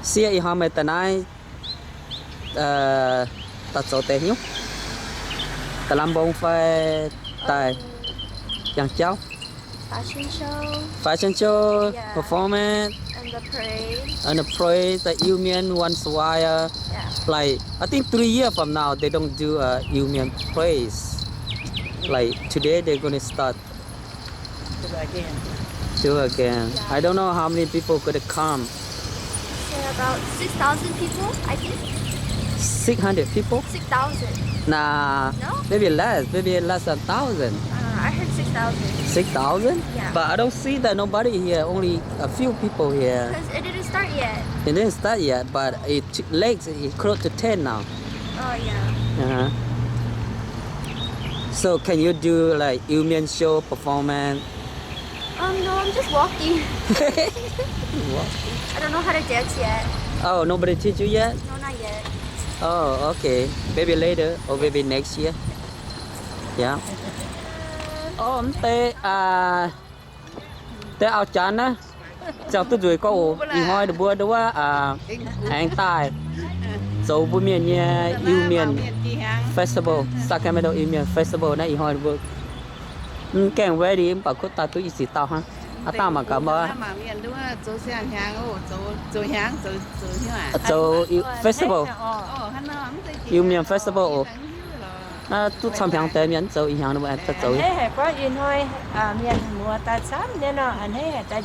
Sieqv, ih hnoi meih daaih naaiv daaih zoux deix hnyouv, daaih lamh mbong fai daaih yangh jauv? Fashion show, fashion show, yeah, performance, and the parade. And the parade, the Iu Mien once a while. Yeah. Like, I think three years from now, they don't do a Iu Mien parade. Like, today, they're gonna start. Do again. Do again. Yeah. I don't know how many people gonna come. Say about six thousand people, I think. Six hundred people? Six thousand. Nah, no? Maybe less, maybe less than thousand. Uh, I heard six thousand. Six thousand? Yeah. But I don't see that nobody here, only a few people here. 'Cause it didn't start yet. It didn't start yet, but it late, it close to ten now. Oh, yeah. Uh-huh. So can you do, like, Iu Mien show performance? Um, no, I'm just walking. Walking. I don't know how to dance yet. Oh, nobody teach you yet? No, not yet. Oh, okay. Maybe later or maybe next year. Yeah. Oh, mv deix, aa, deix auv-janx naaiv, ziangh duqv nzueic gorngv oc. Ih hnoi ninh mbuo nduov aengx daaih zoux mbuo mienh nyei Iu Mien Festival, Sacramento Iu Mien Festival naaiv. Ih hnoi ninh mbuo mv gaengh ready mv baac kuv daaih duqv i zic dauh hnangv. Aav dangh mangc gaax mbuo zoux festival, Iu Mien Festival oc. Naaiv duqv camv hnyangx deix mienh mv zoux, ih hnyangx ninh mbuo aengx daaih zoux. A'hneiv haic gorngv ih hnoi mienh muoz daaih camv nyei nor, a'hneiv haic daaih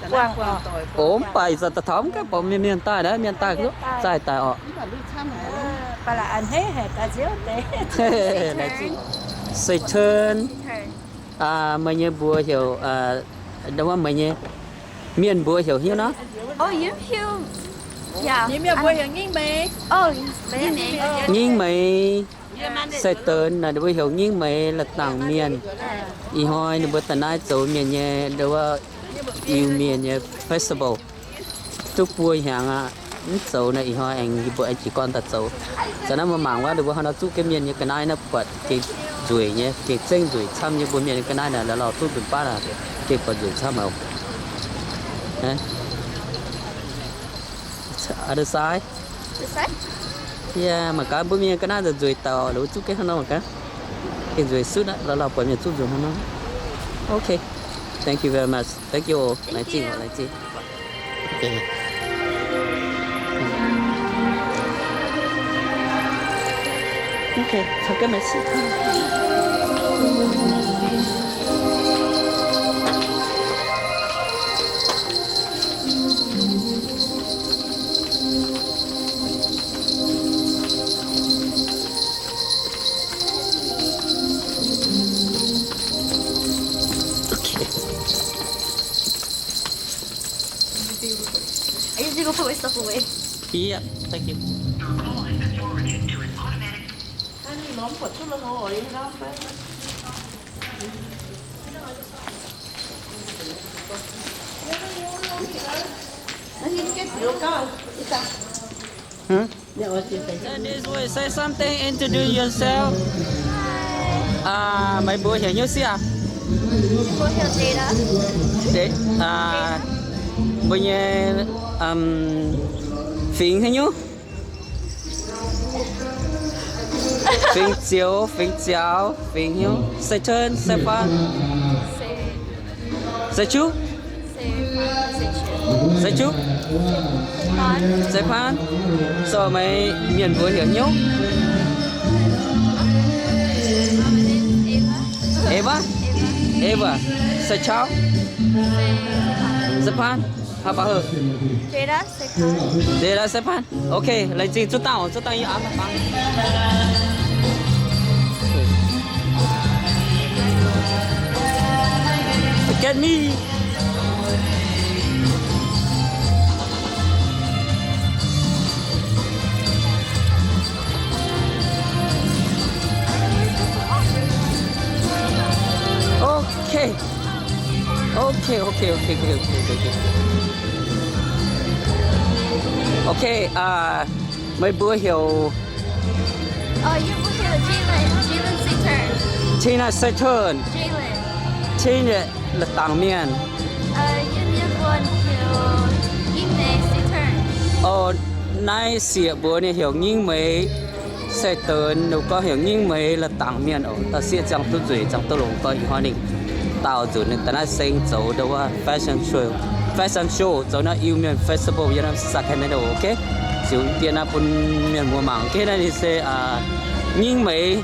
buangh oc. Oc, mv baac ih zanc daaih taux mv gaengh borqc mienh, mienh daaih naaiv, mienh daaih zaih daaih oc. Baac la'hneiv haic daaih nziouv deix. Satan, meih nyei mbuox heuc, meih nyei mienh mbuox heuc hnyouv nor? Nyei mienh mbuox heuc Ngingh Meix. Ngingh Meix. Satan naaic ninh mbuo heuc Ngingh Meix, la'dangc mienh. Ih hnoi ninh mbuo daaih naaiv zoux mienh nyei, Iu Mien nyei festival. Duqv buo hnyangx aqv, mv zoux naaic. Ih hnoi aengx yie mbuo aengx jiez gorn daaih zoux. Za'naaiv mbuo mangc wuov, ninh mbuo hnangv nor zuqv jienv mienh nyei ga'naaiv naaiv buatc gengh nzueic nyei, gengh zengv nzueic camv nyei. Mbuo mienh nyei ga'naaiv naaic la'lauh duqv nzunc baav naaic gengh buatc nzueic camv oc. Other side. Yie mangc gaax mbuo mienh ga'naaiv nzueic dauh, ninh mbuo zuqv jienv hnangv nor mangc gaax. Gengh nzueic sutv aqv, la'lauh buatc mienh zuqv nzunc hnangv nor. Okay. Thank you very much. Thank you. Laengz zingh, laengz zingh. Okay. Are you gonna put my stuff away? Yeah, thank you. Hmm? Say this way, say something, introduce yourself. Meih mbuo heuc hnyouv sic aqv? Mbuo nyei, fingx haaix nyungc? Fingx Zioux, fingx Ziaux, fingx hnyouv? Satan, Satan. Satan. Satan. Satan. So meih mienh mbuox heuc hnyouv? Ava? Ava. Satan. Satan. How about her? Jada Satan. Okay, laengz zingh, zuqc dangh, zuqc dangh yie aqv. Get me. Okay. Okay, okay, okay. Okay, meih mbuo heuc? Yie mbuo heuc Jalen, Jalen Satan. Tina Satan. Jalen. Tina, la'dangc mienh. Yie mienh mbuo heuc Naaiv sieqv mbuox ninh heuc Ngingv Meix Seix Deix, ninh gorngv heuc Ngingv Meix La'dangc Mienh oc. Dauh sieqv ziangh duqv nzueic, ziangh duqv longx, gorngv ih hnoi ninh daauh nzunc ninh daaih naaiv seng zoux ndo wuov fashion show, fashion show zoux naaiv Iu Mien Festival yiem naaiv Sacramento, ok? Ziux dieh naaiv bun mienh muoz mangc, ok? Naaiv ninh se Ngingv Meix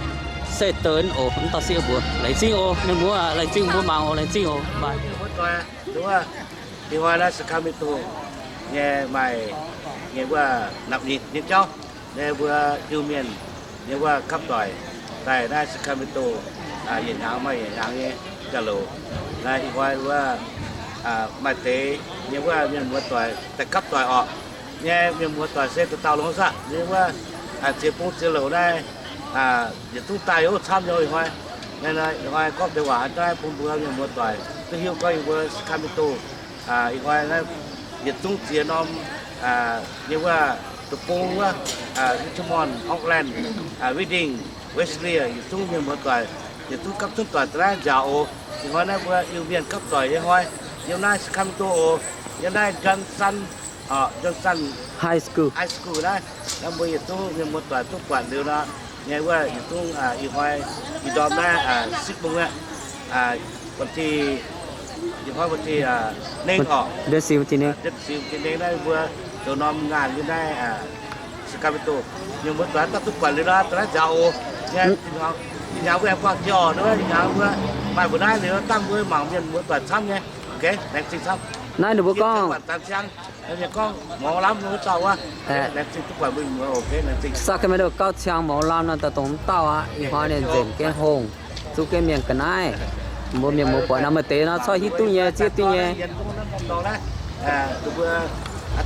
Seix Deix oc. Mv dauh sieqv mbuox laengz zingh oc, mienh muoz laengz zingh, mbuo mangc oc, laengz zingh oc. Ih hnoi naaiv Sacramento nyei maaih nyei wuov nap nyei jauv, naaiv mbuo Iu-Mienh nyei wuov gapv doic daaih naaiv Sacramento yietc hnyangx maaih yietc hnyangx nyei jauv-louc. Naaiv ih hnoi wuov maaih deix nyei wuov mienh muoz doic daaih gapv doic orqc. Nyei mienh muoz doic se dauh dauh longx aqv. Nyei wuov ziex bung ziex louc naaiv yietc zungv daaih camv nyei ih hnoi. Ih hnoi gorngv deix waac haaix daaih bun mbuo mienh muoz doic duqv hiuv gorngv yie mbuo Sacramento ih hnoi naaiv yietc zungv ziex norm nyei wuov deic-bung wuov, Richmond, Oakland, Redding, West Lee, yietc zungv mienh muoz doic yietc zungv gapv zunv doic daaih naaiv nziaauc oc. Ih hnoi naaiv mbuo Iu-Mienh gapv doic nyei hnoi yiem naaiv Sacramento oc, yiem naaiv Johnson, Johnson High School naaiv. Naaiv mbuo yietc zungv mienh muoz doic duqv buatc liuz nor, nyei wuov yietc zungv ih hnoi ih ndorm naaiv sipv bung aqv, ih hnoi nengh oc, nengh naaiv mbuo zoux norm ngaanh yiem naaiv Sacramento. Mienh muoz doic daaih duqv buatc liuz nor, daaih naaiv nziaauc oc. Ih hnyangx mbuo aengx buangh jiex oc, ih hnyangx mbuo maaih mbuo naaiv liuz dangh mbuo mangc mienh muoz doic camv nyei. Laengz zingh camv. Naaiv ninh mbuo gorngv, gorngv mouz lamh wuov dauh wuov. Sacramento gauh ciang mouz lamh nor, daaih dongh wuov dauh aqv. Ih hnoi ninh nzengc jienv hungh, zuqv jienv mienh ga'naaiv. Mbuo mienh muoz buatc nor maaih deix nor corc hiuv duqv nyei, zieqv duqv nyei. Mbuo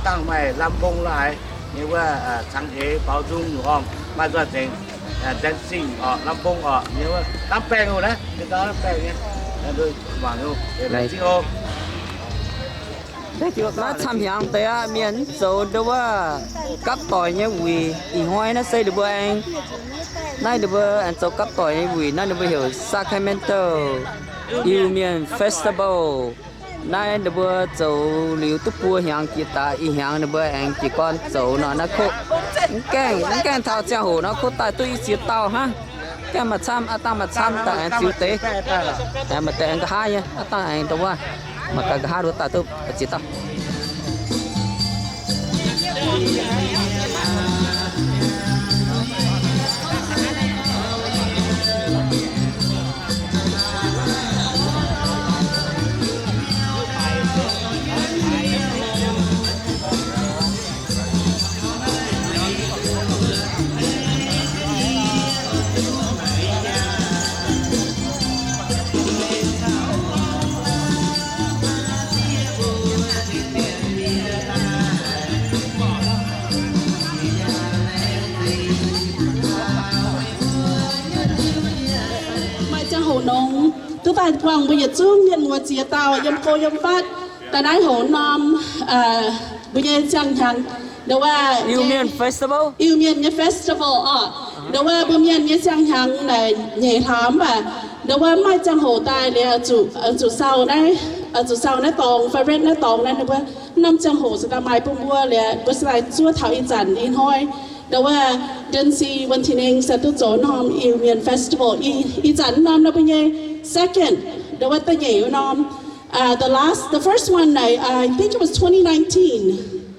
dangh maaih lamh mbong laaix, nyei wuov cangx eix baaux nzung nyungc horngh maaih nzoih nzengc, dancing oc, lamh mbong oc, nyei wuov lamh baengh oc naaiv, lamh baengh nyei. Mangc oc, laengz zingh oc. Naaiv camv hnyangx deix aqv, mienh mv zoux ndo wuov gapv doic nyei wuic. Ih hnoi naaiv se ninh mbuo aengx, naaiv ninh mbuo aengx zoux gapv doic nyei wuic. Naaiv ninh mbuo heuc Sacramento Iu-Mienh Festival. Naaiv ninh mbuo zoux liuz duqv buo hnyangx jiex daaih, ih hnyangx ninh mbuo aengx jiez gorn zoux nor naaiv kov. Mv gaengh, mv gaengh taux ziangh hoc nor kov daaih duqv i ziex dauh hnangv. Gaengh maaih camv, aav dangh maaih camv daaih aengx ziux deix. Maaih deix aengx nqa'haav nyei, aav dangh aengx ndo wuov, maaih gaax nqa'haav nduov daaih duqv ziex dauh. Maaih ziangh hoc nongx duqv daaih buangh mbuo yietc zungv mienh muoz ziex dauh yiem go yiem fatv daaih naaiv hoc norm mbuo nyei ziangh hnyangx, ndo wuov Iu Mien Festival, Iu Mien nyei festival oc. Ndo wuov mbuo mienh nyei ziangh hnyangx naaic nyeic hlaax mv baac ndo wuov maaih ziangh hoc daaih liuz zuqc, zuqc sau naaiv, zuqc sau naaiv dorngx, fai rent naaiv dorngx naaiv, ndo wuov norm ziangh hoc se daaih maaih bun mbuo liuz mbuo se daaih zuov taux ih zanc ih hnoi. Ndo wuov Dency Wen Tin Eng se duqv zoux norm Iu Mien Festival ih zanc norm naaiv mbuo nyei second, ndo wuov da'nyeic norm. Uh, the last, the first one, I, I think it was twenty nineteen.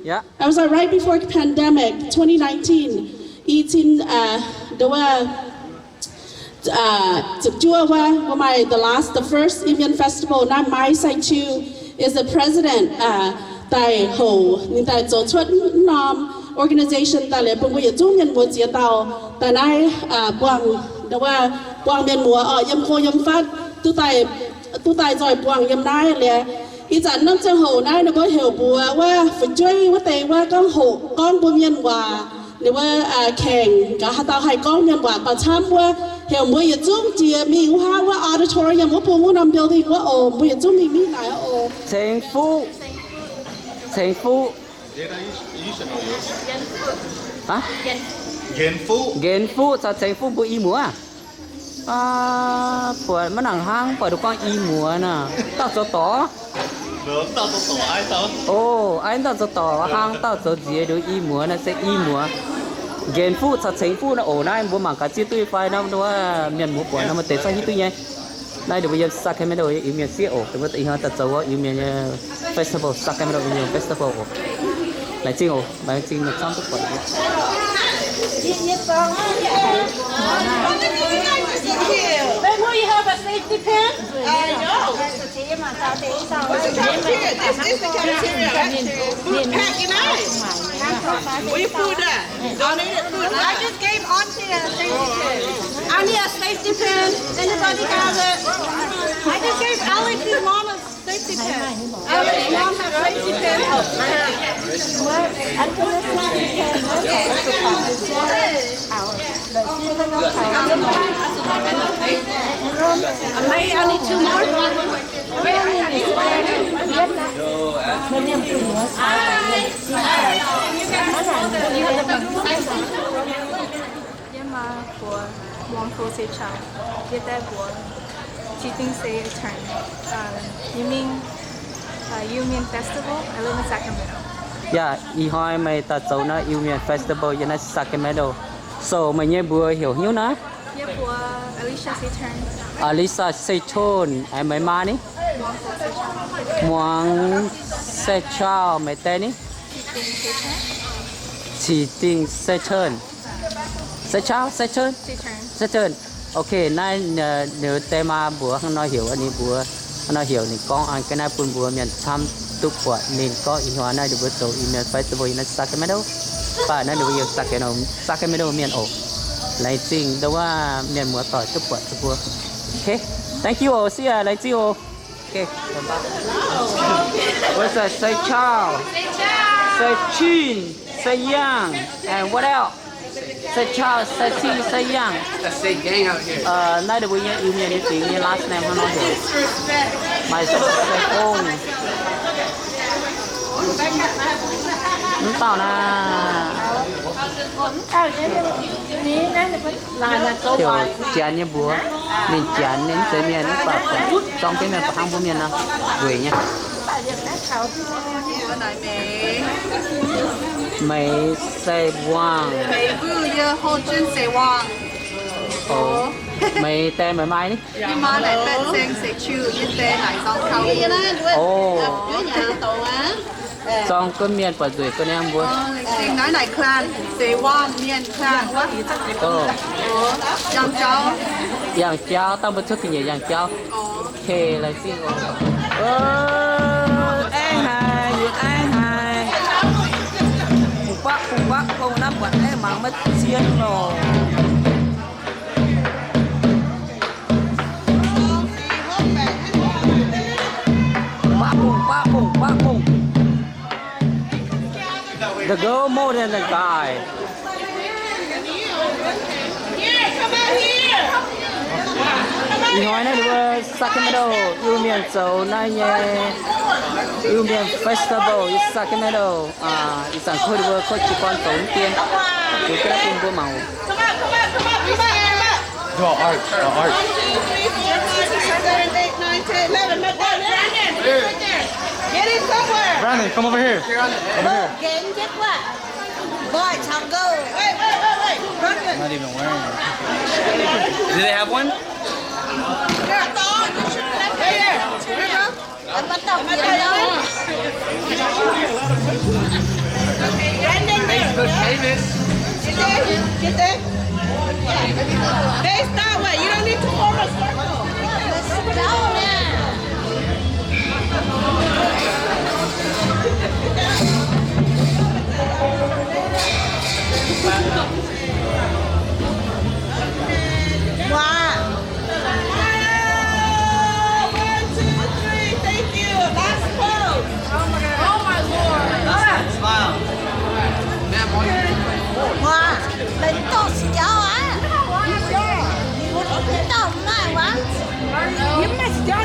Yeah. It was, uh, right before the pandemic, twenty nineteen. I cin, uh, ndo wuov, uh, ziepc juov wuov, wuov maaih the last, the first Iu Mien Festival, naaiv Mai Sai Chiu is the president, uh, daaih hoc ninh daaih zoux cuotv norm organization daaih liuz bun mbuo yietc zungv mienh muoz ziex dauh daaih naaiv, uh, buangh, ndo wuov, buangh mienh muoz oc, yiem go yiem fatv duqv daaih duqv daaih nzoih buangh yiem naaiv liuz. Ih zanc norm ziangh hoc naaiv ninh mbuo heuc mbuox wuov fu'jueiv wuov deix wuov gorngv hoqc gorngv mbuo mienh waac. Ninh mbuo kengx gaax haaix dauh haih gorngv mienh waac gauh camv wuov, heuc mbuo yietc zungv jiex mingh wuov haav wuov auditorium wuov bung wuov norm building wuov oc. Mbuo yietc zungv mingh mingh naaic oc. Ceng Fuqv. Ceng Fuqv. Nqenx Fuqv caux Ceng Fuqv mbuo i muoz. Buatc maiv nangc hnangv, buatc duqv gorngv i muoz nor, dauh zoux dorc. O, aiv dauh zoux dorc hnangv dauh zoux nziex nduov i muoz naaiv se i muoz. Nqenx fuqv caux cengx fuqv naaiv oc. Naaiv mbuo mangc gaax ziev duqv fai naaiv, mienh muoz buatc naaiv maaih deix camv hiuv duqv nyei. Naaiv ninh mbuo yiem Sacramento nyei Iu-Mienh sieqv oc. Dongh wuov ih hnoi daaih zoux wuov Iu-Mienh nyei festival, Sacramento Iu-Mienh festival oc. Laengz zingh oc, laengz zingh meih camv duqv buatc. Then will you have a safety pin? This is the cafeteria. Food pack, you know? Where your food at? Donated food. I just gave auntie a safety pin. I need a safety pin. Anybody have it? I just gave Alex his mom a safety pin. Alex mom has safety pin. I need two more. Yie maaih mbuox Wang Fo Sechau, yie daaih mbuox Qi Ding Satan, uh, Iu-Mienh, uh, Iu-Mienh Festival. I live in Sacramento. Yaac ih hnoi meih daaih zoux naaiv Iu-Mienh Festival yiem naaiv Sacramento. So meih nyei mbuox heuc haaix nyungc naaiv? Yie mbuox Alicia Satan. Alicia Satan, meih maa ni? Muangz Sechau, meih die ni? Qi Ding Satan. Sechau, Satan. Satan. Ok, naaiv ninh die maa mbuox hnangv nor heuc, ninh mbuox hnangv nor heuc, ninh gorngv an ga'naaiv bun mbuo mienh camv duqv buatc. Ninh gorngv ih hnoi naaiv ninh mbuo zoux Iu-Mienh festival yiem naaiv Sacramento. Mv baac naaiv ninh mbuo yiem Sacramento, Sacramento mienh oc. Laengz zingh ndau wuov mienh muoz doic duqv buatc mbuo. Ok, thank you oc, see ya, laengz zingh oc. Ok, bye bye. What's that? Sechau, Sechin, Seyang, and what else? Sechau, Sechin, Seyang. Naaiv ninh mbuo nyei Iu-Mienh nyei fingx nyei last name hnangv nor heuc. Maaih Sengong. Mv dauh naaiv. Heuc Janx nyei mbuox. Ninh Janx ninh mv zeiz mienh, mv baac zorng jienv mienh baac hnangv mbuo mienh nor, weic nyei. Meih se Wang. Meih die meih maa ni? O, zorng gunv mienh buatc nzueic ga'naaiv mbuo. Yangh jauv, dangh mbuo cuotv ga'nyiec yangh jauv. Ok, laengz zingh oc. Aengx haic, yie aengx haic. Bungx baqv bungx baqv gong naaiv buatc aengx mangc maiv zien lorqc. Baqv bungx baqv bungx baqv bungx. The girl more than the guy. Ih hnoi naaiv ninh mbuo Sacramento Iu-Mienh zoux naaiv nyei Iu-Mienh festival yiem Sacramento. Ih zanc kuv ninh mbuo kuv jiez gorn zoux mv dien, ziux ga'naaiv bun mbuo mangc oc. Draw art, draw art. Brandon, come over here. Over here. Not even wearing it. Do they have one? Brandon, Facebook famous. Face that way. You don't need to form a circle. Wow. One, two, three. Thank you. Last pose. Oh my God. Oh my Lord. Smile. Wow. Mv dauh sic jauv aqv. Mv dauh maaih waac. Yie mv maaih sic jauv.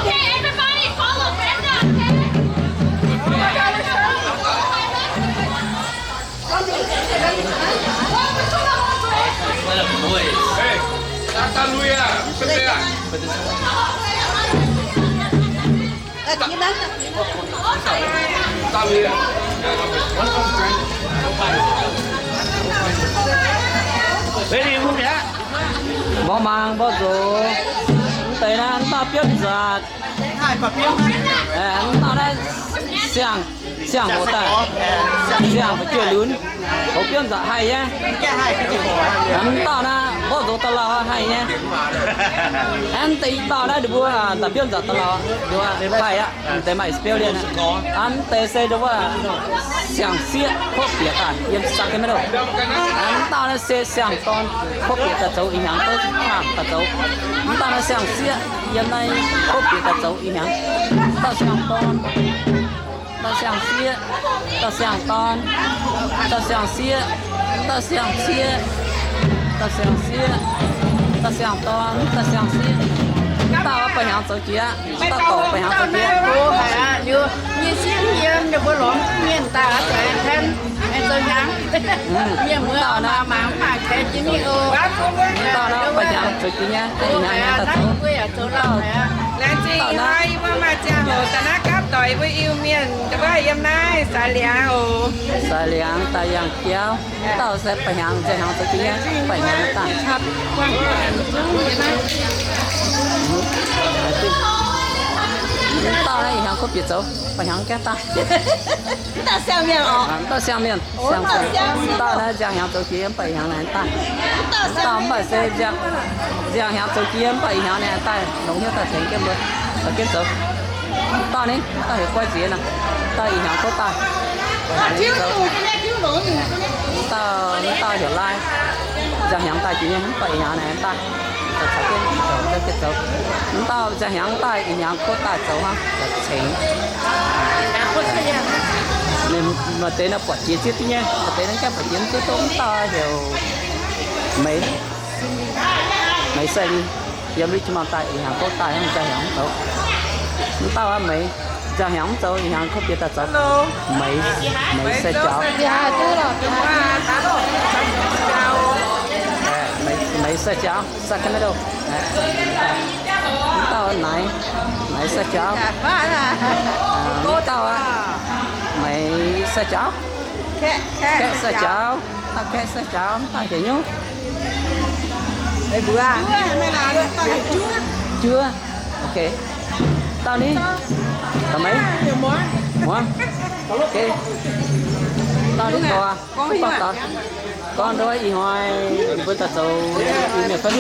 Okay, everybody follow Brenda, okay? Mbuo mangc mbuo nzuqc mv deix naaiv, mv dauh biomv nzatc. Mv dauh naaiv siang, siang-hoc daaih, siang-hoc juoh lunx, hoc biomv nzatc haih nyei. Mv dauh naaiv mborqv nzox da'lauh haih nyei. Mv deix i dauh naaiv ninh mbuo da'biomv nzatc da'lauh haih aqv. Mv deix maaih experience aqv. Mv deix se ndongc wuov siang-sieqv kuotv bieqc daaih yiem Sacramento. Mv dauh naaiv se siang-dorn kuotv bieqc daaih zoux ih hnyangx duqv hnangv daaih zoux. Mv dauh naaiv siang-sieqv yiem naaiv kuotv bieqc daaih zoux ih hnyangx. Dauh siang-dorn, dauh siang-sieqv, dauh siang-dorn, dauh siang-sieqv, dauh siang-sieqv, dauh siang-sieqv, dauh siang-dorn, dauh siang-sieqv. Mv dauh ba'hnyangx zoux jiex aqv. Mv dauh dorc ba'hnyangx zoux jiex aqv. Nyei sieqv yiem ninh mbuo lorz mienh daaih aqv, zoux hnyangx. Mienh muoz mangc mangc kaeqv jienv mingh oc. Mv dauh naaiv ba'hnyangx zoux jiex nyei, ih hnyangx daaih zoux. Laengz zingh hnoi yie mbuo maaih ziangh hoc daaih naaiv gapv doic mbuo Iu-Mienh wuov yiem naaiv Saaix Liangx oc. Saaix Liangx daaih yangh jauv. Mv dauh se ba'hnyangx, nzauh hnyangx zoux jiex nyei, ba'hnyangx daaih. Mv dauh naaiv ih hnyangx kuv bieqc zoux, ba'hnyangx gaengh daaih. Mv dauh siang mienh oc. Mv dauh siang mienh, siang mienh. Mv dauh naaiv nziang hnyangx zoux jiex yiem, ba'hnyangx naaic daaih. Mv dauh mv baac se nziang, nziang hnyangx zoux jiex yiem, ba'hnyangx naaic daaih, longx hnyouv daaih tengx jienv mbuo, daaih jienv zoux. Dauh ni, dauh heuc guai nziex nor, dauh ih hnyangx kouv daaih. Dauh, dauh heuc Lai, nziang hnyangx daaih jiex nyei, mv baac ih hnyangx naaic daaih, caux jienv zoux, jienv zoux. Mv dauh nziang hnyangx daaih, ih hnyangx kouv daaih zoux hnangv, cengx. Ninh maaih deix nor buatc jiex zieqv duqv nyei, maaih deix nor gaengh buatc jiex mv duqv. Mv dauh heuc Meix, Meix Sai Lin, yiem Richmond daaih, ih hnyangx kouv daaih hnangv, nziang hnyangx mv zoux. Mv dauh aqv, Meix, nziang hnyangx mv zoux, ih hnyangx kouv bieqc daaih zoux. Meix, Meix Sai Jaux. Meix, Meix Sai Jaux, Sacramento. Mv dauh Naix, Naix Sai Jaux. Mv dauh aqv, Meix Sai Jaux. Kaeqv Sai Jaux, dauh Kaeqv Sai Jaux, mv dauh heuc Nyungc. Juov. Ok. Dauh ni? Dauh Meix? Muoz. Ok. Dauh ni? Gorngv, gorngv dauh. Gorngv nduov ih hnoi mbuo daaih zoux mienh fai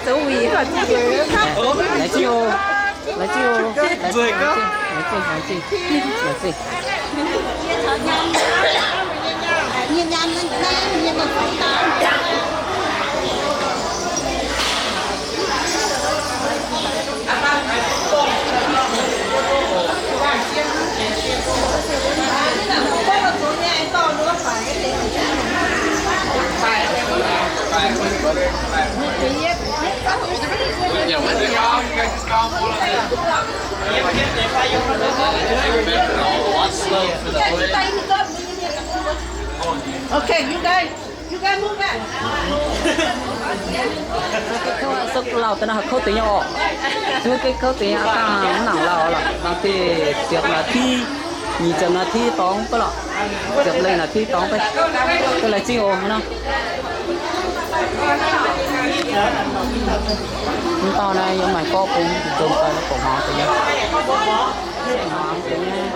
zoux wuic. Laengz zingh oc, laengz zingh oc, laengz zingh, laengz zingh, laengz zingh. Okay, you guys. Lauh daaih naaiv haih kouv deix nyei orqc. Zuov gengh kouv deix nyei, dangh mv nangc lauh lorqc. Nangc deix ziepc naaiv ti, nyic ziepc naaiv ti dorngx beiv lorqc. Ziepc lengh naaiv ti dorngx beiv. Ga'naaiv laengz zingh oc nor. Mv dauh naaiv yiem maaih gorqv bung nzong daaih naaiv gorqv-hmuangx deix nyei.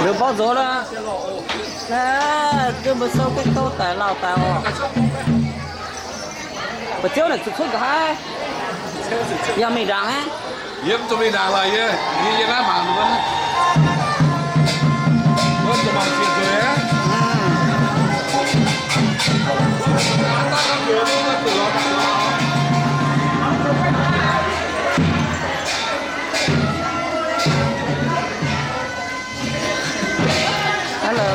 Liuz mborqv nzox lorqc. Naaiv mbuo souv gengh kouv daic lauh daic oc. Mbu'ziev naaic zuqc cuotv nqa'haav. Yaac mingh ndaangc aqv. Yie mv zuqc mingh ndaangc lorqc, yie, yie, yie naaiv mangc nduov. Wuov zuqc mangc jiex nzueic aqv. Hello.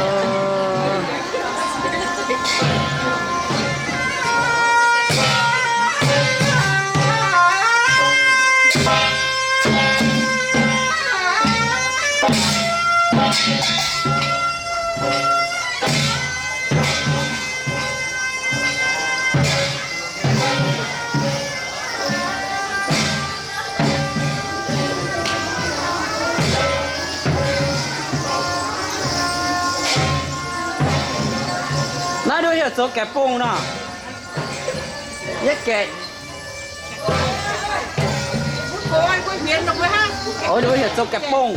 Naaiv nduov heuc zoux gaeqv bung nor. Yietv gaeqv. Oix nduov heuc zoux gaeqv bung.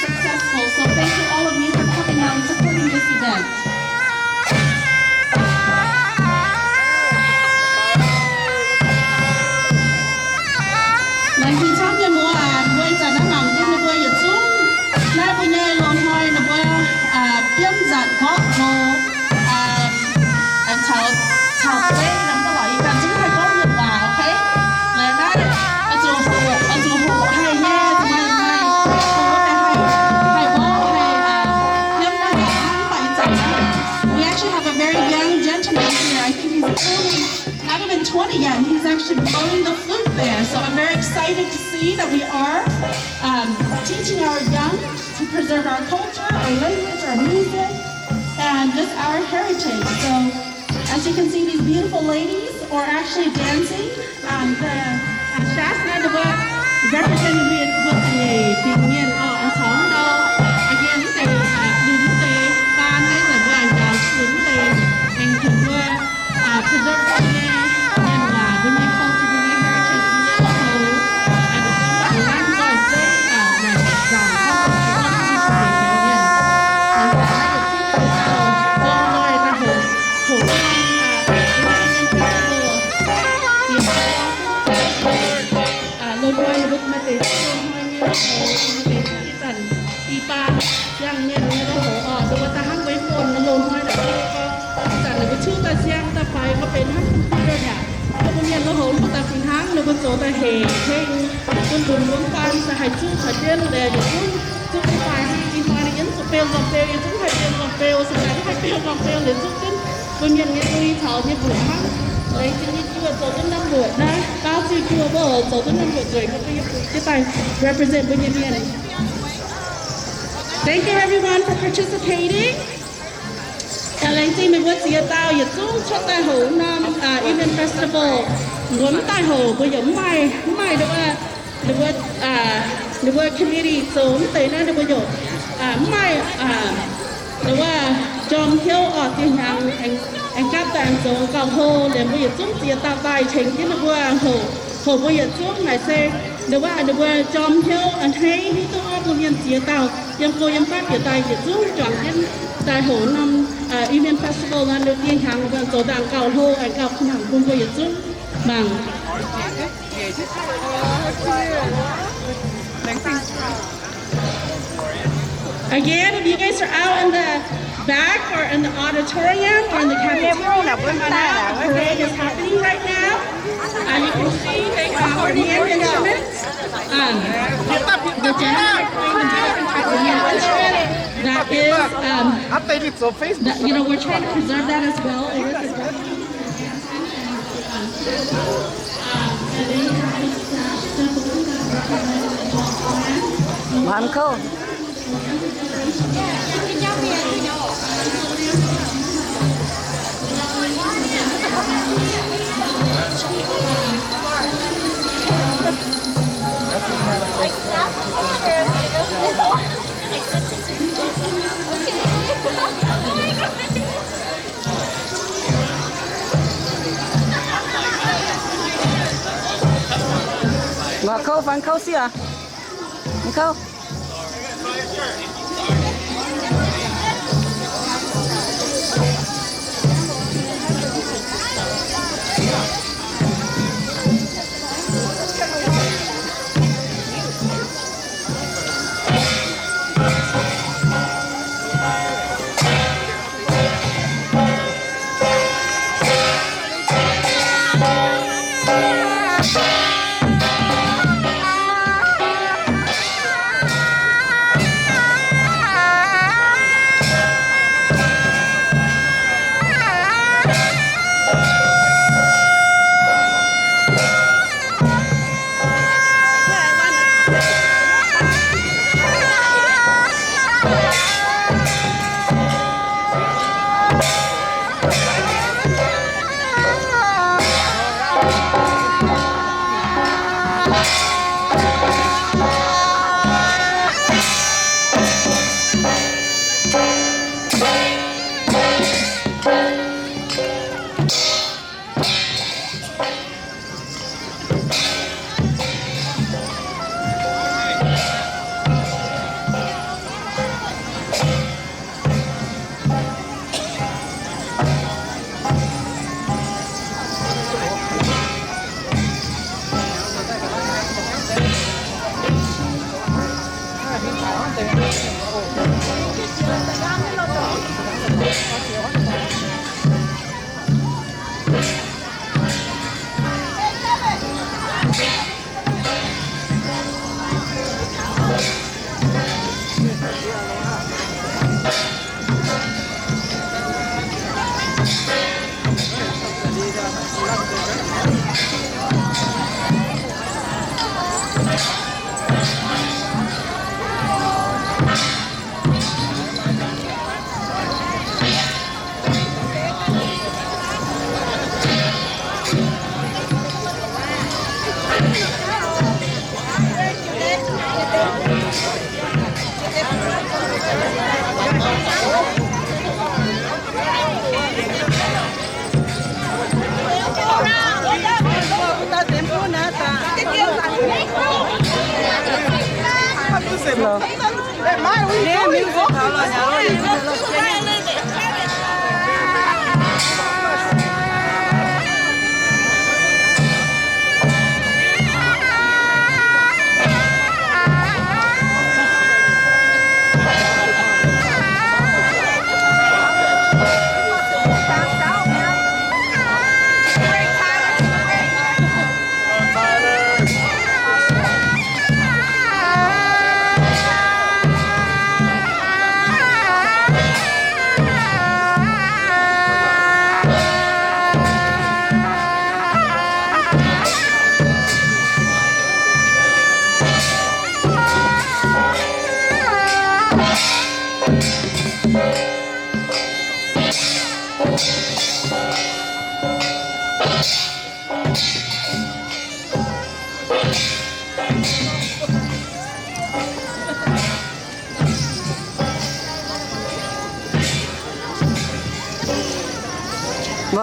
Successful. So thank you all of you for coming out and supporting this event. Laengz zingh camv mienh muoz aac, mbuo ih zanc naaiv mangc jienv ninh mbuo yietc zungv naaiv mbuo nyei loz-hnoi ninh mbuo, aa, biomv nzatc gorqv hlo, aa, caux, caux zeiv norm daaih lorqc, ih zanc zungv haih gorngv mienh waac, okay? Laengz naaiv oix zuqc hoqc, oix zuqc hoqc haih nyei, zuqc maaih, maaih, haih, haih mborqv, haih, aa, biomv nzatc hnangv, mv baac ih zanc naaiv, we actually have a very young gentleman here. I think he's only not even twenty yet, and he's actually blowing the flute there. So I'm very excited to see that we are, um, teaching our young to preserve our culture, our language, our music, and just our heritage. So as you can see, these beautiful ladies are actually dancing. Um, the, uh, Shasta, the, representing with, with the, the Mien, uh, and Tong, uh, again, they, uh, they, uh, they, and they, uh, preserve the, uh, the, uh, the culture, the heritage, the, uh, and the, uh, and the, uh, loz-hnoi mbuo maaih deix loz-hnoi nyei, maaih deix ih zanc i baan ziangh mienh nyei loz-hnoi oc, ninh mbuo daaih hnangv mbuo mienh loz-hnoi naaic, ih zanc ninh mbuo ciuv daaih siang daaih faix gorngv benx hnangv computer naaic. Mbuo mienh loz-hnoi mbuo daaih fih hnangv, ninh mbuo zoux daaih hec hengh, bun lunx wuonv baan daaih haih zuqc caux jienv liuz yietc zungv zuqc faix hnangv. Ih hnoi ninh yiem zuqc beu nzangc-beu, yietc zungv haih beu nzangc-beu, se daaih haih beu nzangc-beu liuz zuqc jienv mbuo mienh nyei lui caux nyei mbuoqc hnangv. Laengz zingh yie mbuo zoux duqv norm mbuoqc naaiv, baav zuiz mbuo mbuo zoux duqv norm mbuoqc nzueic, mbuo yie mbuo jienv daaih represent mbuo nyei mienh. Thank you everyone for participating. Laengz zingh meih mbuo ziex dauh yietc zungv cuotv daaih hoc norm Iu Mien Festival. Mbuo mv daaih hoc mbuo yaac mv maaih, mv maaih ninh mbuo committee zoux mv deix naaiv ninh mbuo yaac mv maaih wuov jorm hnyouv oc. Dieh hnyangx aengx gapv daaih aengx zoux gauh hlo liuz, mbuo yietc zungv ziex dauh daaih tengx jienv ninh mbuo hoc, hoc mbuo yietc zungv naaic se ninh mbuo, ninh mbuo jorm hnyouv a'hneiv hiuv duqv gorngv mbuo mienh ziex dauh yiem go yiem fatv bieqc daaih yietc zungv juangc jienv daaih hoc norm Iu Mien Festival nor, ninh dieh hnyangx ninh mbuo zoux dangh gauh hlo, aengx gauh ka'nangc bun mbuo yietc zungv mangc. Again, if you guys are out in the back or in the auditorium or in the cafeteria, come on out. The parade is happening right now. Uh, you can see they have hand instruments. Um, the gentlemen are playing a different type of hand instrument that is, um, that, you know, we're trying to preserve that as well. It is a 蛮酷。Ngorc kouv, fangx kouv sic aac. Fangx kouv.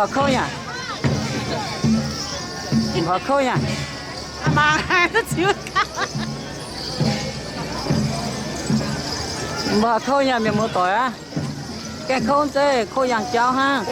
Mv baac kouv yaac, mv baac kouv yaac, mv baac kouv yaac mienh muoz-doic aav. Gaengh kouv zeiv, kouv yangh jauv hnangv.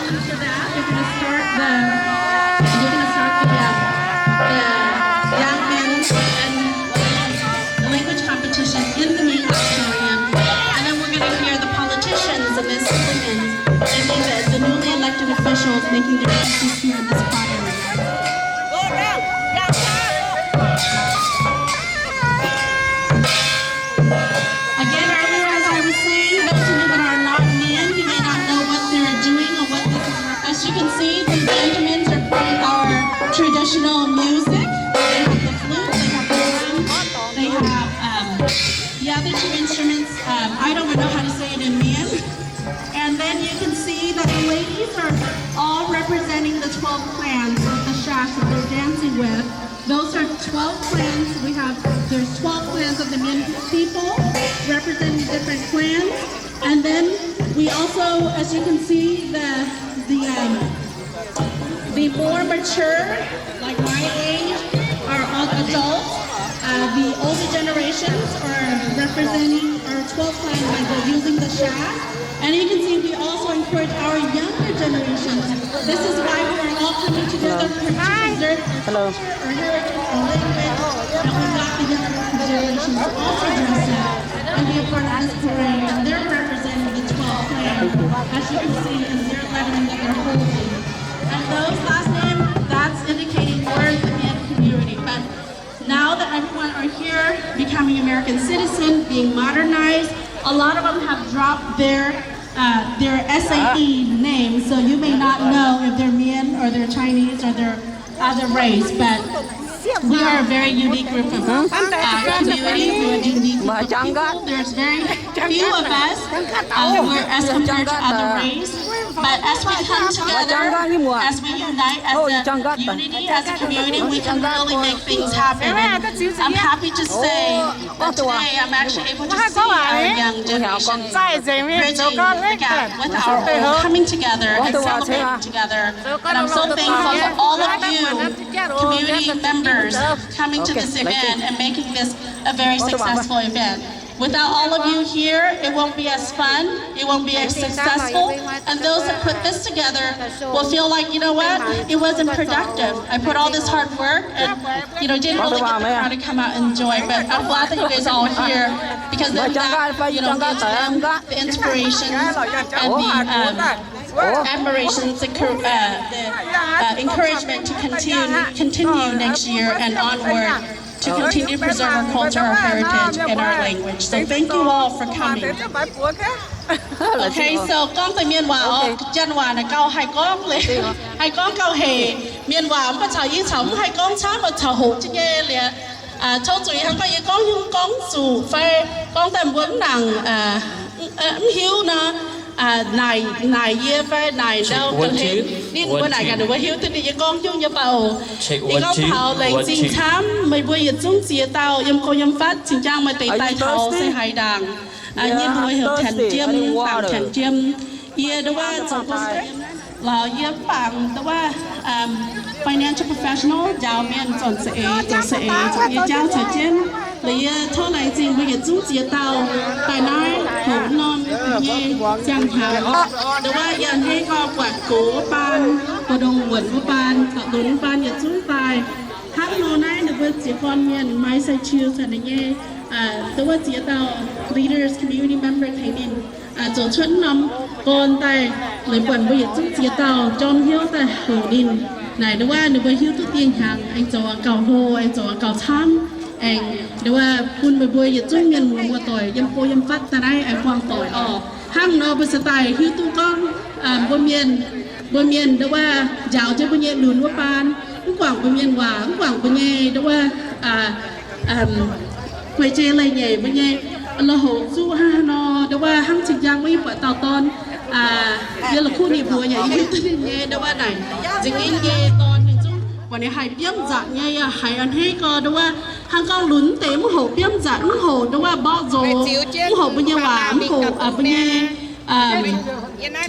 After that, they're gonna start the, they're gonna start the, uh, the Yangmian and language competition in the main auditorium. And then we're gonna hear the politicians and the civilians and the, the newly elected officials making their speeches here in this choir. Again, earlier, as I was saying, those of you that are not Mien, you may not know what they're doing or what this is. As you can see, the gentlemen are playing our traditional music. They have the flute, they have the drum, they have, um, the other two instruments. Um, I don't know how to say it in Mien. And then you can see that the ladies are all representing the twelve clans of the Sha that they're dancing with. Those are twelve clans. We have, there's twelve clans of the Mien people representing different clans. And then we also, as you can see, the, the, um, the more mature, like my age, are all adults. Uh, the older generations are representing our twelve clans by the, using the sha. And you can see we also encourage our younger generations. This is why we are all coming together to preserve our culture, our heritage, our language. And we've got the younger generations to also dress up and be a part of this parade. And they're representing the twelve clans, as you can see, in their lettering that they're holding. And those last name, that's indicating we're the Mien community. But now that everyone are here, becoming American citizen, being modernized, a lot of them have dropped their, uh, their S A E name, so you may not know if they're Mien or they're Chinese or they're other race, but we are a very unique group of, uh, community. We're a unique group of people. There's very few of us, uh, we're as compared to other race. But as we come together, as we unite, as a unity, as a community, we can really make things happen. And I'm happy to say that today I'm actually able to see our young generation bridging the gap with our old, coming together and celebrating together. And I'm so thankful to all of you, community members, coming to this event and making this a very successful event. Without all of you here, it won't be as fun, it won't be as successful, and those that put this together will feel like, you know what, it wasn't productive. I put all this hard work and, you know, didn't really get the crowd to come out and enjoy, but I'm glad that you guys are all here because then that, you know, gives them the inspiration and the um, admiration, the, uh, the uh, encouragement to continue, continue next year and onward to continue to preserve our culture, our heritage, and our language. So thank you all for coming. Okay, so gorngv deix mienh waac oc, janx waac naaic gauh haih gorngv, haih gorngv gauh hec. Mienh waac mv baac caux yie caux mv haih gorngv camv, caux hoqc jienv nyei liuz, tov zuiz hnangv gorngv yie gorngv nyungc gorngv zuqc fai gorngv daaih mbuo mv nangc, mv hiuv nor, naaic, naaic yie fai naaic ndau ga'hlen ninh mbuo naaic gaax ninh mbuo hiuv duqv ninh yie gorngv nyungc nyei baac oc. Yie gorngv taux laengz zingh camv meih mbuo yietc zungv ziex dauh yiem go yiem fatv cingx jang maaih deix daaih taux se haaix ndaangc. Yie mbuo heuc Tanx Jiem, Bangc Tanx Jiem. Yie ndau wuov zoux gong, lorz yie mv bangc ndau wuov financial professional njaaux mienh zornc saeng-eix, zoux saeng-eix, zoux nyei jauv caux jienv. Liuz yie tov laengz zingh mbuo yietc zungv ziex dauh daaih naaiv hoqc norm nyei ziangh hnyangx. Ndau wuov yie a'hneiv gorngv buatc gox wuov baan, buatc ndongc wuonc wuov baan, caux lunx wuov baan yietc zungv daaih. Hnangv nor naaiv ninh mbuo ziex gorn mienh, Massachusetts nyei, ndau wuov ziex dauh leaders, community member tengx ninh zoux cuotv norm gorn daaih, leiz buatc mbuo yietc zungv ziex dauh jorm hnyouv daaih hoqc ninh. Naaic ndau wuov ninh mbuo hiuv duqv dieh hnyangx aengx zoux gauh hlo, aengx zoux gauh camv, aengx ndau wuov bun meih mbuo yietc zungv mienh muoz muoz-doic yiem go yiem fatv daaih naaiv aengx buangh doic oc. Hnangv nor mbuo se daaih hiuv duqv gorngv mbuo mienh, mbuo mienh ndau wuov njaaux jienv mbuo nyei lunx wuov baan, mv guangc mbuo mienh waac, mv guangc mbuo nyei ndau wuov guei-jei leiz-nyeic, mbuo nyei lui-houx zuqv hnangv haaix nor, ndau wuov hnangv cing-jang wuov yie buatc dauh dorn, yie la'kuqv ninh mbuox yaac yie hiuv duqv ninh nyei ndau wuov naaic nza'hmien nyei dorn ninh zungv buatc ninh haih biomv nzatc nyei, yaac haiz a'hneiv gorx ndau wuov hnangv gorngv lunx deix mv hoqc biomv nzatc, mv hoqc ndau wuov mborqv nzox, mv hoqc mbuo nyei waac, mv hoqc mbuo nyei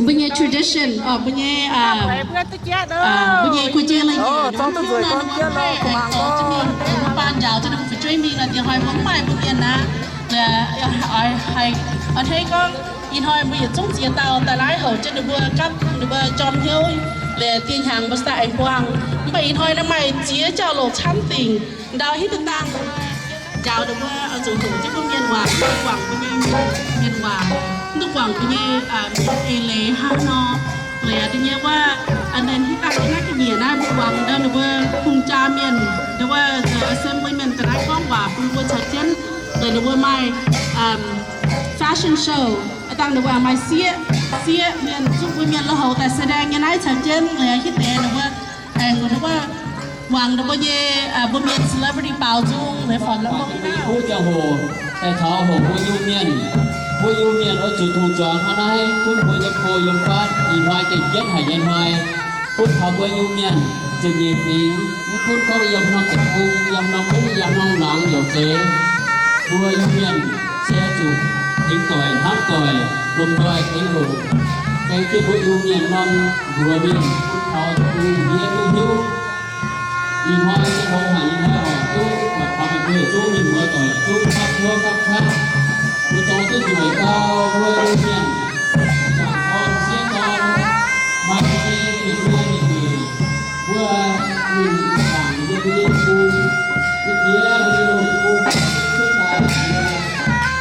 mbuo nyei tradition, mbuo nyei, mbuo nyei guei-jei leiz-nyeic, mbuo mv hiuv nor ninh mbuo mv haih aengx zorc jienv mingh, mbuo baan njaaux jienv ninh mbuo fu'jueiv mingh nor, diex hnoi mbuo mv maaih mbuo mienh aqv. Liuz, a'hneiv gorngv ih hnoi mbuo yietc zungv ziex dauh daaih naaiv hoqc jienv ninh mbuo gapv ninh mbuo jorm hnyouv, liuz dieh hnyangx mbuo se daaih aengx buangh. Mv baac ih hnoi naaiv maaih ziex jauv-louc camv dingc ndau hitv daaih dangh njaaux ninh mbuo oix zuqc hoqc jienv mbuo mienh waac, mv duqv guangc mbuo nyei mienh waac, mv duqv guangc mbuo nyei eix leiz hnangv nor. Liuz da'nyeic wuov, aa, hitv dangh naaiv ga'nyiec naaiv mbuo muangx ndau ninh mbuo hungh jaa mienh, ndau wuov assembly mienh ga'naaiv gorngv waac bun mbuo caux jienv. Liuz ninh mbuo maaih fashion show, aa, dangh ninh mbuo maaih sieqv, sieqv mienh zuqc mbuo mienh lui-houx daaih แสดง nyei naaiv caux jienv. Liuz hitv deix ninh mbuo aengx ndau wuov muangx ninh mbuo nyei, mbuo mienh celebrity baaux nzung, liuz fongc la'mong naaiv. Kuv ziangh hoc daaih taux hoqc mbuo Iu-Mienh. Mbuo Iu-Mienh oix zuqc tong-zuangx hnangv naaiv gunv mbuo nyei go yiem fatv. Ih hnoi gengh jienv haic nyei hnoi, gunv taux mbuo Iu-Mienh ziepc nyeic fingx, mv gunv gorngv yiem norm deic-bung, yiem norm mungv, yiem norm laangz yaac zeiz, mbuo Iu-Mienh se zuqc tengx doic hnamv doic, lomh nzoih tengx hoqc, benx jienv mbuo Iu-Mienh norm nduov mienh gunv taux deic-bung yie duqv hiuv. Ih hnoi se tongx haic, ih hnoi oix duqv buatc taux meih mbuo yietc zungv mienh muoz-doic yietc zungv gapv hnyouv gapv qaqv, mbuo zorng duqv nzueic gau, mbuo Iu-Mienh, zaangc dorn, sieqv dorn, maaih mbuo nyei mienh, mbuo nyei mienh, mbuo ninh zaangc yiem mbuo nyei bung, yiem mbuo nyei loz-bung, cuotv daaih mbuo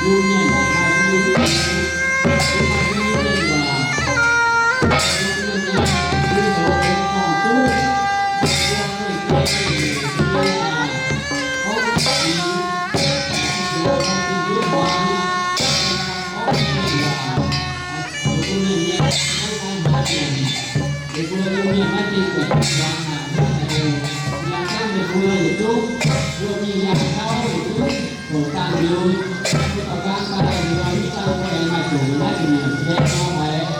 Iu-Mienh, maaih mbuo nyei, mbuo maaih mbuo nyei mienh waac, mbuo nyei mienh, mbuo zoux gorn-duqv, mbuo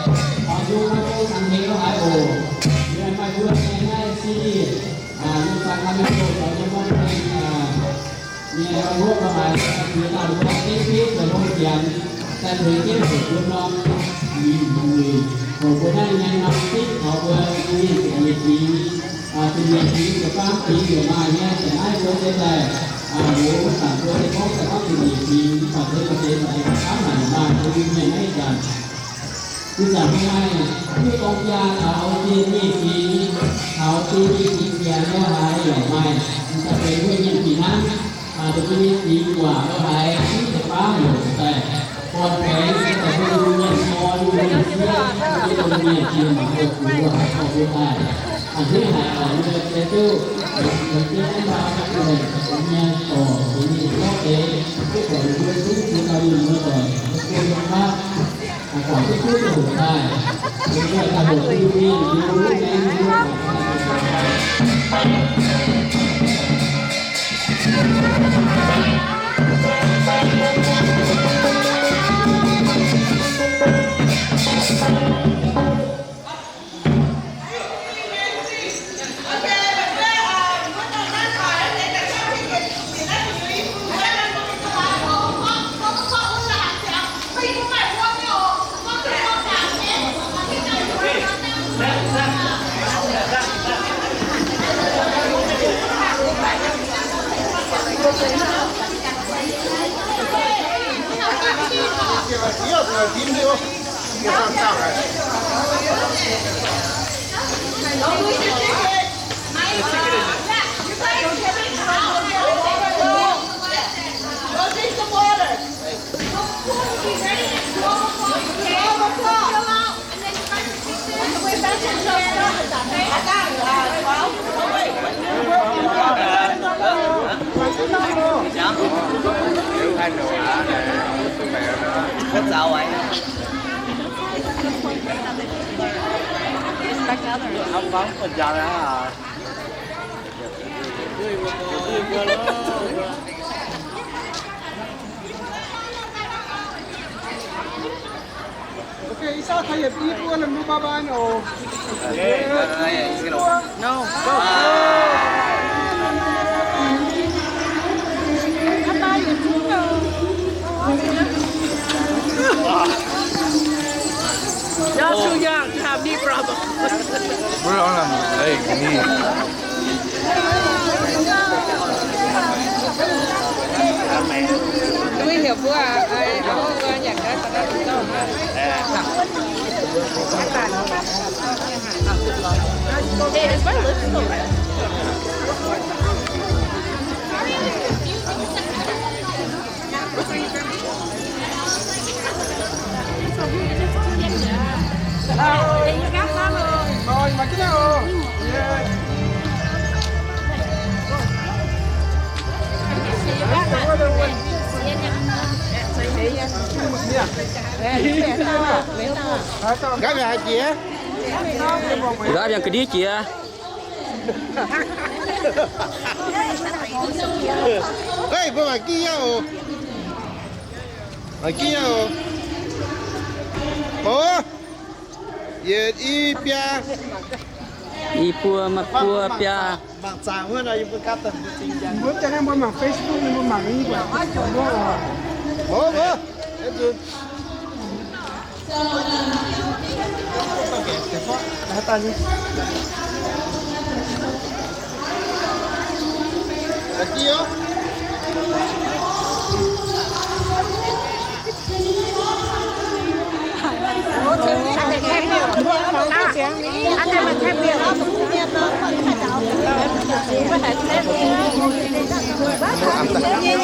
Nyei wuov mbuo haiz ziex dauh nduov dengv biouv zoux hlo janx, daaih tengx jienv hoqc mbuo norm lingc muic, hoqc mbuo naaiv nyei norm sipv taux mbuo nyei ziepc nyeic fingx, ziepc nyeic fingx ziepc faam fingx yaac maaih nyei. Ziouc naaiv mbuo se daaih Aa, mbuo maiv zanc mbuo nyei gorngv daaih gorngv zuqc nyic fingx, mv baac deix maaih deix daaih camv haic, maaih deix mienh maiv zanc. Ih zanc maaih duqv dorng jaa taux nyic fingx, taux nyic fingx ziangx lorz haaix yaac maaih, daaih benx mbuo nyei fingx hnangv. Aa, dongh mbuo nyei fingx waac lorz haaix, mv zeiz baav heuc daaih gorn benx daaih mbuo mienh gorn mienh sieqv, mbuo mienh jiex mangc gauh gux, mbuo haiz gorngv mbuo daaih. Aa, hnangv haaix oix mbuo deix duqv, mbuo deix mv baac mbuo nyei dorc, mbuo nyei zorqv deix, duqv buatc mbuo zungv jiex dauh mienh muoz doic, mbuo guon mbuo qaqv, guangc duqv duqv hoqc daaih, mbuo daaih hoqc duqv mienh Okay, ih saav taux yietc i buo lomh nor bye bye oc. No, go. Y'all too young to have knee problem. Mbuo lorz lamh eix knee. Duqv heuc mbuo aqv, mbuo nyanc gaax. Hey, it's my lipstick. Gaav mienh haaix jiex? Gaav mienh ga'ndiev jiex. Eix, mbuo mangc jienv nyei oc. Mangc jienv nyei oc. Oc, yietc i biaa. I buo, maaih buo biaa. Mangc zaangc wuov nor, yie mbuo gapv daaih mbuo zingh njang. Mbuo daaih naaiv mbuo mangc Facebook, mbuo mangc nyei buatc. Mbuo, mbuo.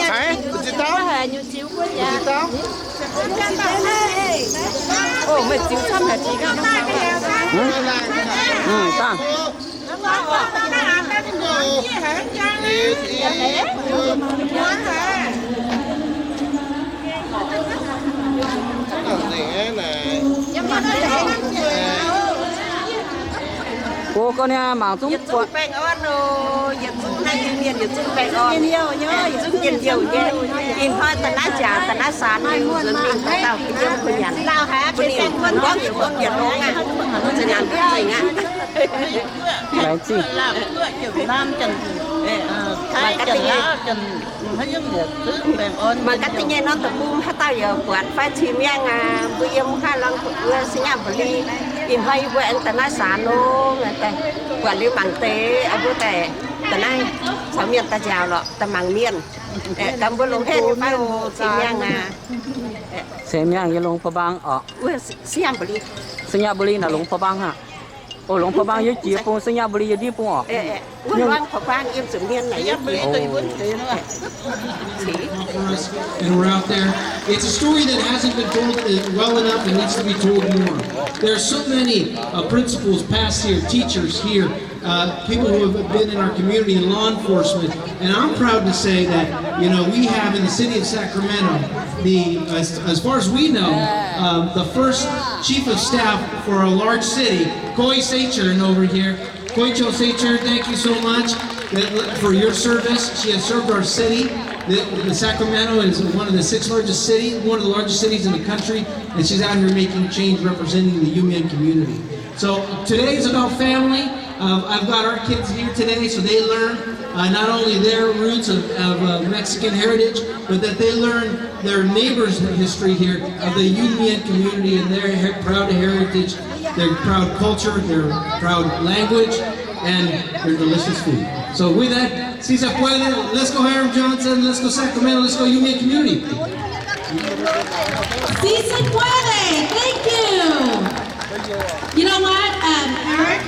Haiz, mv ziux daaih. Ov, meih ziux camv haic. Mv dangh. Go, ga'naaiv mangc zungv yietc zungv baengh orn oc. Yietc zungv naaiv nyei mienh yietc zungv baengh orn. Yietc zungv njien-youh nyei. Ih hnoi da'naaiv jaax da'naaiv saan mingh nzuonx mingh dauh dauh yiem kuh nyanc. Bun ninh mbuo gorngv yietc mbuo yietc longx aqv. Nzuonx nyanc duqv nzengc aqv. Laengz zingh. Mangc gaax da'nyeic, mangc gaax da'nyeic norm deic-bung haaix dauh yaac buatc fai cing mi'aqv aqv. Mbuo yiem haaix lorngx mbuo se nyaav mba'li. Ih hnoi yie mbuo aengx daaih naaiv saanx nor, buatc liuz mangc deix, mbuo daaih, daaih naaiv caux mienh daaih nziaauc lorqc, daaih mangc mienh. Gaax mbuo longx haic nyei fai oc, Seng Miangh aac. Seng Miangh yiem Longx Pau Bang oc. Singapore naaic Longx Pau Bang aqv. Oc, Longx Pau Bang yiem jiex bung, Singapore yiem ndiev bung oc. Wuov Longx Pau Bang yiem zuqc mienh naaic yiem jiex. And we're out there. It's a story that hasn't been told uh, well enough and needs to be told more. There are so many uh, principals, past here, teachers here, uh, people who have been in our community in law enforcement. And I'm proud to say that, you know, we have in the city of Sacramento, the, as, as far as we know, um, the first chief of staff for a large city, Koi Seichern over here. Koi Cho Seichern, thank you so much that, for your service. She has served our city. The, the Sacramento is one of the six largest cities, one of the largest cities in the country, and she's out here making change representing the Yumian community. So today is about family. Uh, I've got our kids here today, so they learn uh, not only their roots of, of uh, Mexican heritage, but that they learn their neighbors' history here of the Yumian community and their her- proud heritage, their proud culture, their proud language, and their delicious food. So with that, si se puede, let's go Hiram Johnson, let's go Sacramento, let's go Yumian community. Si se puede. Thank you. You know what, um, Eric?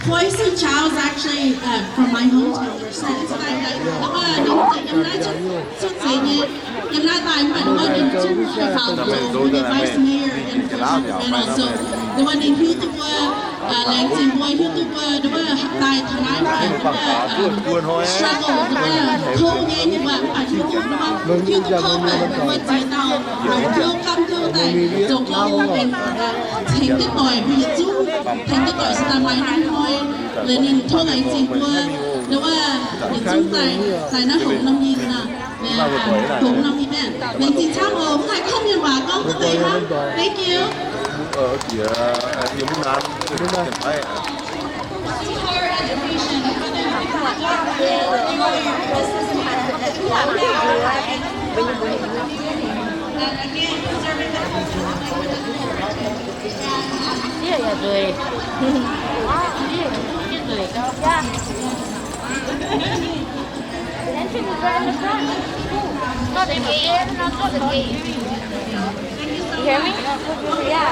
Poison Chow is actually uh, from my hometown. It's like, like, the one, you know, like, I'm not just, just saying it. Yiem naaiv daaih mv baac ninh mbuo ninh zungv haih faaux zoux ninh vice mayor in Sacramento. So ninh mbuo ninh hiuv duqv mbuo, laengz zingh mbuo hiuv duqv mbuo ninh mbuo daaih taux naaiv mv baac ninh mbuo struggle ninh mbuo kouv nyei nyei mv baac ninh mbuo hiuv duqv kouv mv baac ninh mbuo ziex dauh haiz hnyouv gamh hnyouv daaih zoux gong benx tengx jienv doic mbuo yietc zungv, tengx jienv doic se daaih maaih norm hnoi. Liuz ninh tov laengz zingh mbuo ninh mbuo yietc zungv daaih, daaih naaiv hongx norm yinh nor. Hungh norm yinh mienh. Laengz zingh camv oc. Mv haih gorngv mienh waac gorngv duqv deix hnangv. Thank you. Not the gate, not the gate. You hear me? Yeah.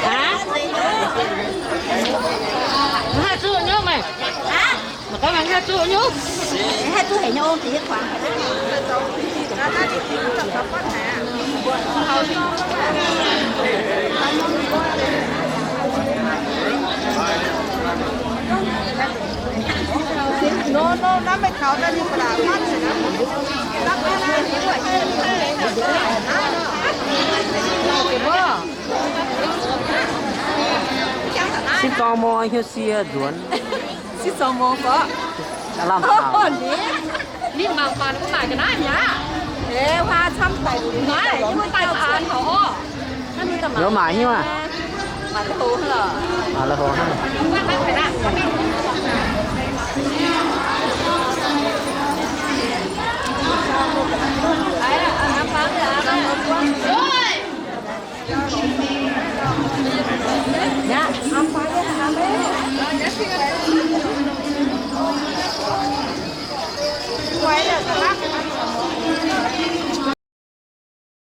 Hah? Mv haih zuqv nyungc meih. Hah? Mangc gaax mangc haih zuqv nyungc. Haih zuqv haic nyungc, deix kuangx. Sipv zorng mor hnyouv sie nzuonx. Sipv zorng mor gorqv. Lamh taux. Ninh mangc baac ninh mbuo maaic ga'naaiv mi'aqv. Naaiv, yie mbuo daaih taux orqc. Nduov maaic hnyouv aqv. Maaic la'hov hnangv.